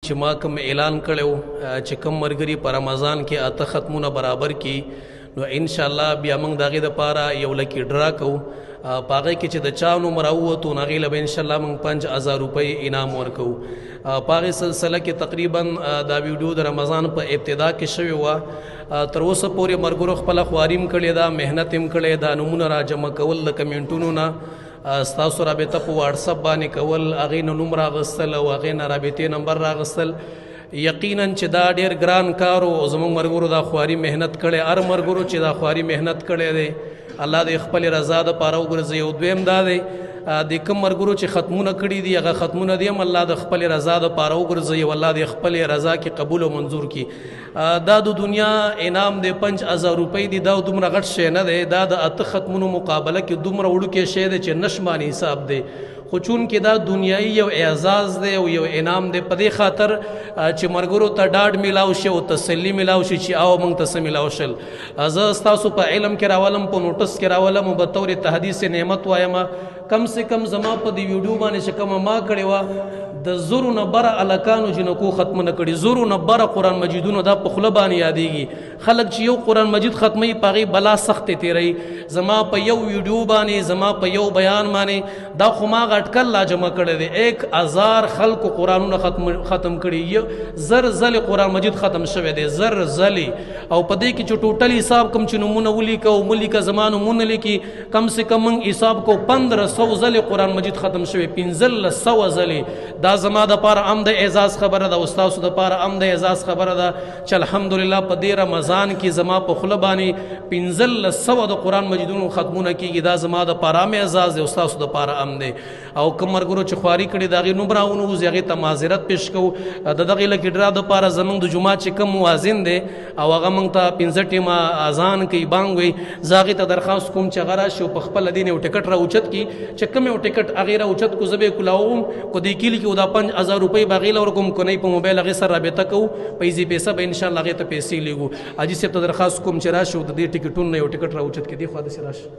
چې ما کوم اعلان کړو چې کوم مرګري په رمضان کې اته ختمونه برابر کی، نو ان شاء الله بیا موږ دغه د پاره یو لکی ډرا کو. پاغه کې چې د چا نوم راووتو، نو هغې له به انشاءالله موږ 5000 روپۍ انعام ورکوو. په هغې سلسله کې تقریبا دا ویډیو د رمضان په ابتدا کې شوې وه. تر اوسه پورې مرګرو خپله خواري هم کړې ده، محنت هم کړی ده، نومونه را جمع کول د کمنټونو نه، ستاسو رابطه په واتساپ باندې کول، هغې نه نوم راغستل او هغې نه رابطې نمبر راغستل. یقینا چې دا ډیر ګران کار او زموږ مرګرو دا خواري محنت کړي. هر مرګرو چې دا خواري محنت کړي دی، الله دې خپل رضا د پاره وګرځي. او دویم دا دی، د کوم مرګرو چې ختمونه کړي دي، هغه ختمونه دي هم الله د خپل رضا د پاره وګرځي او الله دې خپل رضا کې قبول او منظور کړي. دا د دنیا انعام دی، 5000 روپۍ دي. دا دومره غټ شی نه دی، دا د اته ختمونو مقابله کې دومره وړوکی شی دی چې نشمانې حساب دی. خو چون کې دا دنیایي یو اعزاز دی او یو انعام دی، په دې خاطر چې مرګرو ته ډاډ میلاو شي او تسلی میلاو شي چې او موږ ته څه میلاو شل. زه ستاسو په علم کې راولم، په نوټس کې راولم او به طور تحدیث نعمت وایم. کم سے کم زما په دې ویډیو باندې چې کومه ما کړې وه، د زرو نه بره الکانو جنکو ختمونه کړي، زرو نه بره قرآن مجیدونو دا په خوله باندې یادېږي. خلک چې یو قرآن مجید ختموي، په هغې بلا سختې تېروي. زما په یو ویډیو باندې، زما په یو بیان باندې، دا خو ما اټکل لا جمع کړی دی، 1000 خلکو قرآنونه ختم کړي. یو زر ځلې قرآن مجید ختم شوی دی، زر ځلې. او په دې کې چې ټوټل حساب کوم چې نومونه ولیکه او ملیکه، زما نومونه لیکي، کم سے کم موږ حساب کو 1500 ځلې قرآن مجید ختم شوی، 1500 ځلې. دا زما د پاره ام د اعزاز خبره ده او ستاسو د پاره ام د اعزاز خبره ده چې الحمدلله په دې رمضان کې زما په خوله باندې 1500 د قرآن مجیدونو ختمونه کیږي. دا زما د پاره ام اعزاز دی او ستاسو د پاره ام دی. او کوم مرګرو چې خواري کړې، د هغې نوم راونوځي، هغې ته معذرت پېښ کوو. د دغې لکې ډرا دپاره زموږ د جومات چې کوم مؤذن دی او هغه موږ ته 5 ټیمه اذان کوي، بانګ وایي، زه هغې ته درخواست کوم چې هغه راشي او په خپله دین یو ټکټ را اوچت کړي. چې کوم یو ټکټ هغې را اوچت کو، زه به یې کولاوم. که دې کلي کې دا 5000 روپۍ به هغې له ورکوم، که نه په موبایل هغې سره رابطه کوو، په ایزي پیسه به انشاءالله هغې ته پیسې لېږو. حاجي صاحب ته درخواست کوم چې راشي او د دې ټکټونو نه یو ټکټ را اوچت کړي. دې خوا داسې راشي.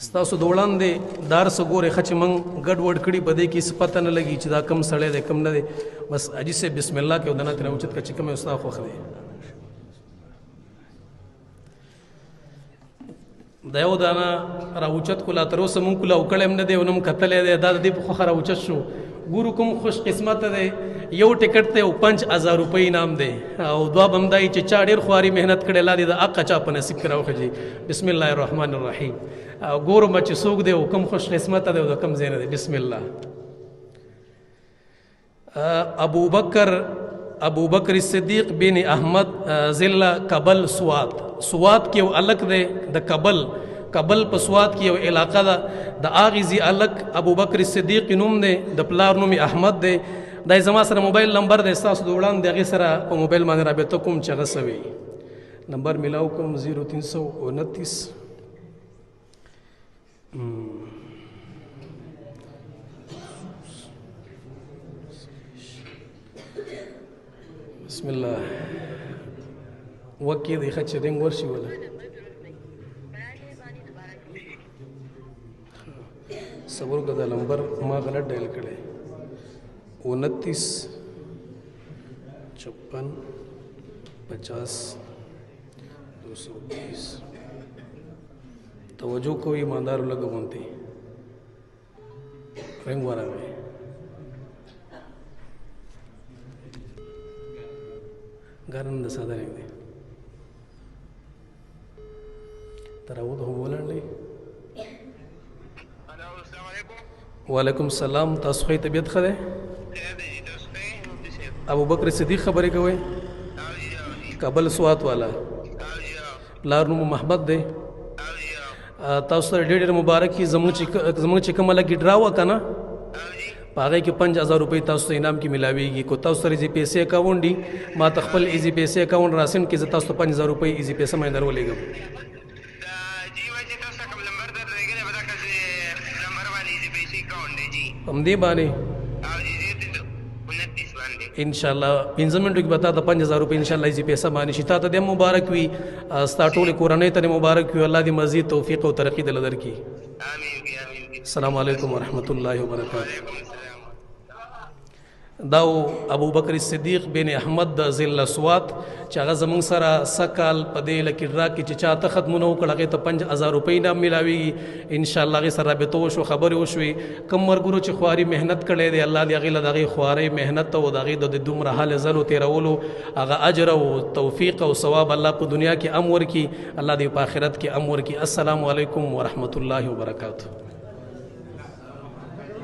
ستاسو د وړاندې دار څه ګورې ښه چې موږ ګډ وډ کړي، په دې کې څه پته نه لګي چې دا کم سړی دی کم نه دی. بس حاجي صاحب بسم الله کې او دنه ترې راوچت کړه چې کوم یو ستا خوښ دی. دا یو دانه راوچت کو، لا تر اوسه مونږ کولاو کړی هم نه دی او نه مو کتلی دی. دا د دې په خوښه راوچت شو. ګورو کوم خوش قسمت دی. یو ټکټ دی او 5000 روپۍ انعام دی. او دعا به هم دا وي چې چا ډېر خواري محنت کړی، الله دې د حقه چا په نصیب کې راوخېږي. بسم الله الرحمن الرحیم. او ګورم چې څوک دی او کوم خوش قسمت دی او د کوم ځای نه دی. بسم الله. ابو بکر، ابو بکر صدیق بن احمد، ضلع کبل، سوات. سوات کې یو الک دی د کبل، کبل په سوات کې یو علاقه ده، د هغې ځای الک ابو بکر صدیق نوم دی، د پلار نوم یې احمد دی. دا زما سره موبایل نمبر دی، ستاسو د وړاندې هغې سره په موبایل باندې رابطه کوم چې هغه څه وي. نمبر میلاو کوم 0329. بسم الله. وکي دی خچ رنګ ورشي ولا صبر وکړه. دا نمبر ما غلط ډایل کړی. 29 56 50 230. توجه کوئ ایماندارو، لږ غونتي رنګ ورغی. ګرم د ساده رنګ دی. تراود هم ولاړلې. وعلیکم السلام. تاسو ښه؟ طبیعت ښه دی؟ ابو بکر صدیق خبرې کوئ، کابل سوات والا، پلار نوم محمد دی. تاسو سره ډېر ډېر مبارک. زموږ چې کومه لکي ډرا وه که نه، په هغې کې 5000 روپۍ تاسو ته انعام کې ملاویږي. کو تاسو سره ایزي پیسې اکاونټ دي، ما ته خپل ایزي پیسې اکاونټ راسند کې، زه تاسو ته 5000 روپۍ ایزي پیسې مې درولېږم. جی وجه تاسو کوم نمبر درلېږلی به، دا نمبر باندې ایزي پیسې اکاونټ دی جی. همدې باندې؟ او جی، 0329 باندې. ان شاء الله 5 منټو کې به تا ته 5000 روپۍ ان شاء الله ایزي پیسې باندې شي. تا ته دې مبارک وي، ستا ټولې کورنۍ ته دې مبارک وي. الله دې مزید توفیق او ترقي دل درکړي. آمین، آمین. السلام علیکم ورحمت الله وبرکاته. وعلیکم السلام. دا و ابوبکر صدیق بن احمد د ضلع سوات چې هغه زمونږ سره سږکال په دې لکي ډرا کې چې چا ته ختمونه وکړ، هغې ته 5000 روپۍ انعام میلاویږي. ان شاء الله هغې سره رابطه وشو، خبرې وشوې. کوم مرګرو چې خواري محنت کړی دی، الله دې هغې له د هغې خوارۍ محنت او د هغې د دومره هلې ځلو تېرولو هغه اجر او توفیق او ثواب الله په دنیا کې ام ورکړي، الله دې په آخرت کې ام ورکړي. السلام علیکم ورحمت الله وبرکاته.